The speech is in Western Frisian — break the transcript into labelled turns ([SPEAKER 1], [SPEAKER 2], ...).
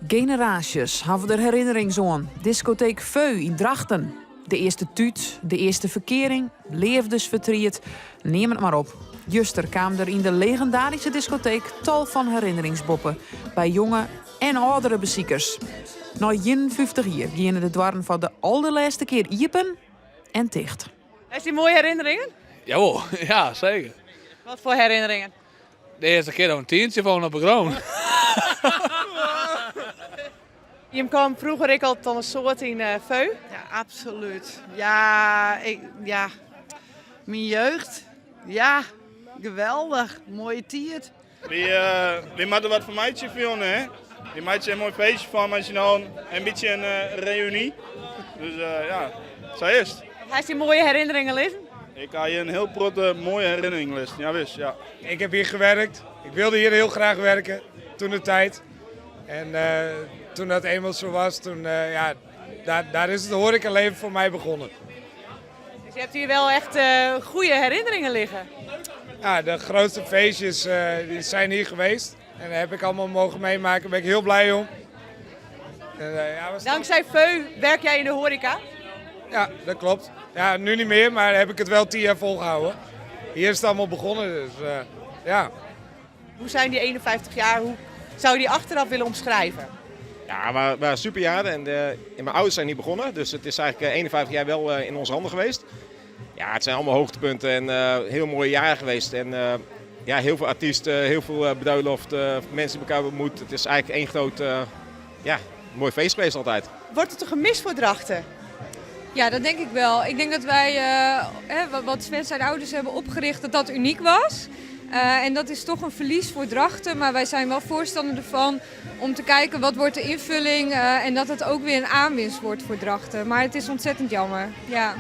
[SPEAKER 1] Generaasjes hawwe der herinnerings oan. Diskoteek Feu yn Drachten. De earste tút, de earste ferkearing, leafdesfertriet, neam it mar op. Juster kaam der yn de legendaryske diskoteek tal fan herinnerings boppe by jonge en âldere besikers. Nei 51 jier giene de doarren foar de alderlêste kear iepen en ticht.
[SPEAKER 2] Hast dy moaie herinneringen?
[SPEAKER 3] Jawol, ja, seker.
[SPEAKER 2] Wat foar herinneringen?
[SPEAKER 3] De earste kear dat we in tientsje fûnen op 'e grûn.
[SPEAKER 2] Jim kamen froeger ek altyd in soad yn Feu?
[SPEAKER 4] Ja, absolút. Ja, ik, ja. Myn jeugd. Ja, geweldich. Moaie tiid.
[SPEAKER 5] Wy moatte wat fan meitsje fan hè. Wy meitsje in moai feestje fan mei syn allen. In bytsje in reüny. Dus ja, sa is it.
[SPEAKER 2] Hast dy moaie herinneringen lizzen?
[SPEAKER 5] Ik ha hjir in hiel protte moaie herinneringen lizzen, ja wis, ja.
[SPEAKER 6] Ik heb hier gewerkt. Ik wilde hier heel graag werken, toen de tijd. En toen dat eenmaal zo was, toen, ja, daar, daar is het horecaleven voor mij begonnen.
[SPEAKER 2] Dus je hebt hier wel echt goede herinneringen liggen?
[SPEAKER 6] Ja, de grootste feestjes die zijn hier geweest. En dat heb ik allemaal mogen meemaken, daar ben ik heel blij om. En, ja, was
[SPEAKER 2] Dankzij Feu werk jij in de horeca?
[SPEAKER 6] Ja, dat klopt. Ja, nu niet meer, maar heb ik het wel 10 jaar volgehouden. Hier is het allemaal begonnen, dus ja.
[SPEAKER 2] Hoe zijn die 51 jaar, hoe zou je die achteraf willen omschrijven?
[SPEAKER 7] Ja, waren super jaren en mijn ouders zijn hier begonnen, dus het is eigenlijk 51 jaar wel in onze handen geweest. Ja, het zijn allemaal hoogtepunten en heel mooie jaren geweest. En ja, heel veel artiesten, heel veel bruiloft, mensen die elkaar ontmoet. Het is eigenlijk één groot ja, mooi feest geweest altijd.
[SPEAKER 2] Wordt het een gemis voor Drachten?
[SPEAKER 8] Ja, dat denk ik wel. Ik denk dat wij, hè, wat Sven zijn ouders hebben opgericht, dat dat uniek was. En dat is toch een verlies voor Drachten, maar wij zijn wel voorstander ervan om te kijken wat wordt de invulling en dat het ook weer een aanwinst wordt voor Drachten. Maar het is ontzettend jammer, ja.